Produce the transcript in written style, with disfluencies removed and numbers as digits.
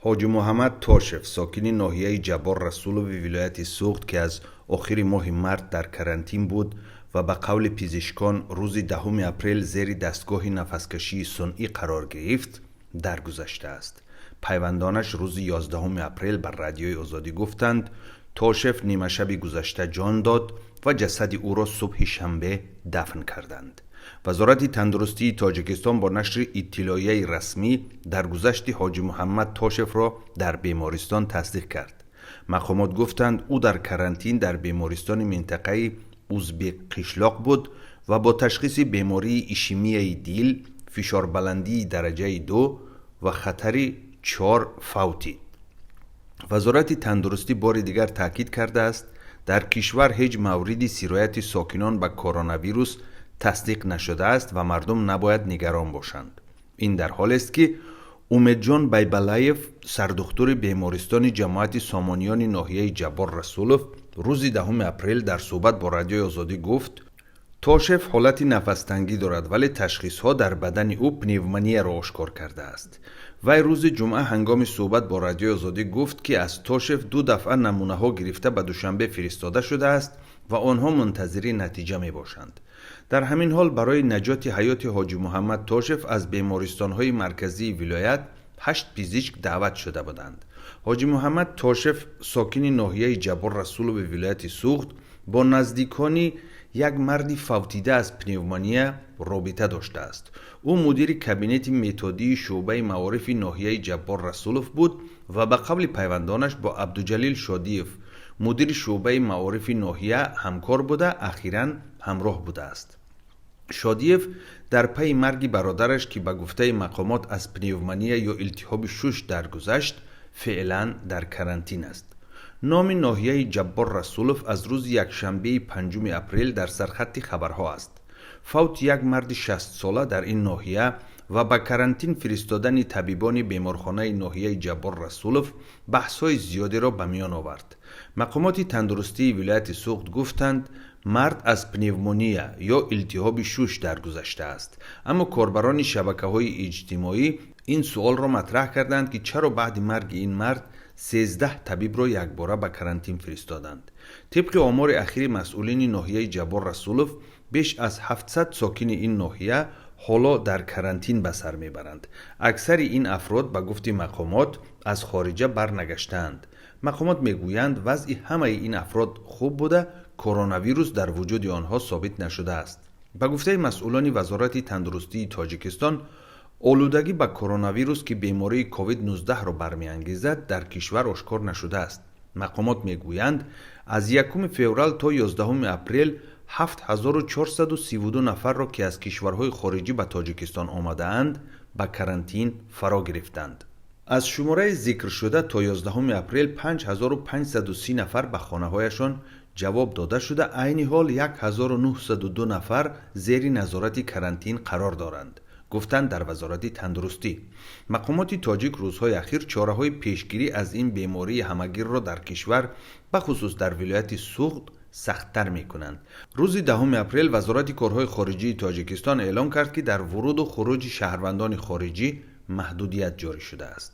Ҳоҷи Муҳаммад Тошев, сокини ноҳияи Ҷаббор Расулови вилояти Суғд, ки аз охири моҳи март дар карантин буд ва ба қавли пизишкон рӯзи 10 апрел зери дастгоҳи нафаскашии сунъӣ қарор гирифт, даргузаштааст. Пайвандонаш рӯзи 11 апрел ба Радиои Озодӣ гуфтанд, Тошев нимашаби гузашта ҷон дод ва ҷасади ӯро субҳи шанбе дафн карданд. Вазорати тандурустии Тоҷикистон бо нашри иттилоияи расмӣ даргузашти Ҳоҷи Муҳаммад Тошевро дар бемористон тасдиқ кард. Мақомот гуфтанд, ӯ дар карантин дар бемористони минтақаи Узбекқишлоқ буд ва бо ташхиси бемории ишемияи дил, фишорбаландии дараҷаи ду ва хатари чор фавтид. Вазорати тандурустӣ бори дигар таъкид кардааст, дар кишвар ҳеҷ мавриди сирояти сокинон ба коронавирус тасдиқ нашудааст ва мардум набояд нигарон бошанд. Ин дар ҳолест, ки Умедҷон Байбалаев, сардухтури бемористони ҷамоати Сомониёни ноҳияи Ҷаббор Расулов, рӯзи 10 апрел дар суҳбат бо Радиои Озодӣ гуфт, Тошев ҳолати нафастангӣ дорад, вале ташхисҳо дар бадани ӯ пневмонияро ошкор кардааст. Вай рӯзи ҷумъа ҳангоми суҳбат бо Радиои Озодӣ гуфт, ки аз Тошев ду дафъа намунаҳо гирифта ба Душанбе фиристода шудааст ва онҳо мунтазири натиҷа мебошанд. Дар ҳамин ҳол, барои наҷоти ҳаёти Ҳоҷи Муҳаммад Тошев аз бемористонҳои марказии вилоят ҳашт пизишк даъват шуда буданд. Ҳоҷи Муҳаммад Тошев, сокини ноҳияи Ҷаббор Расулови вилояти Суғд, бо наздикони як марди фавтида аз пневмония робита доштааст. Ӯ мудири кабинети методии шӯъбаи маорифи ноҳияи Ҷаббор Расулов буд ва ба қавли пайвандонаш бо Абдуҷалил Шодиев, мудири шӯъбаи маорифи ноҳия, ҳамкор буда, ахиран ҳамроҳ будааст. Шодиев дар пайи марги бародараш, ки ба гуфтаи мақомот аз пневмония ё илтиҳоби шуш даргузашт, феълан дар карантин аст. Номи ноҳияи Ҷаббор Расулов аз рӯзи якшанбеи 5 апрел дар сархатти хабарҳо аст. Фавти як марди 60-сола дар ин ноҳия ва ба карантин фиристодани табибони беморхонаи ноҳияи Ҷаббор Расулов баҳсҳои зиёдеро ба миён овард. Мақомоти тандурустии вилояти Суғд гуфтанд, мард аз пневмония ё илтиҳоби шуш даргузаштааст, аммо корбарони шабакаҳои иҷтимоӣ ин суолро матраҳ карданд, ки чаро баъди марги ин мард 13 табибро якбора ба карантин фиристоданд. Тибқи омори ахири масъулини ноҳияи Ҷаббор Расулов, беш аз 700 сокини ин ноҳия ҳоло дар карантин ба сар мебаранд. Аксари ин афрод, ба гуфти мақомот, аз хориҷа барнагаштаанд. Мақомот мегӯянд, вазъи ҳамаи ин афрод хуб буда, коронавирус дар вуҷуди онҳо собит нашудааст. Ба гуфтаи масъулони Вазорати тандурустии Тоҷикистон, олудагӣ ба коронавирус, ки бемории COVID-19-ро бармеангезад, дар кишвар ошкор нашудааст. Мақомот мегӯянд, аз 1 феврал то 11 апрел 7432 нафарро, ки аз кишварҳои хориҷӣ ба Тоҷикистон омадаанд, ба карантин фаро гирифтанд. Аз шумораи зикршуда то 11 апрел 5530 нафар ба хонаҳояшон ҷавоб дода шуда, айни ҳол 1902 нафар зери назорати карантин қарор доранд, гуфтанд дар Вазорати тандурустӣ. Мақомоти тоҷик рӯзҳои ахир чораҳои пешгирӣ аз ин бемории ҳамагирро дар кишвар, бахусус дар вилояти Суғд, сахттар мекунанд. Рӯзи 10 апрел Вазорати корҳои хориҷии Тоҷикистон эълон кард, ки дар вуруду хуруҷи шаҳрвандони хориҷӣ маҳдудият ҷорӣ шудааст.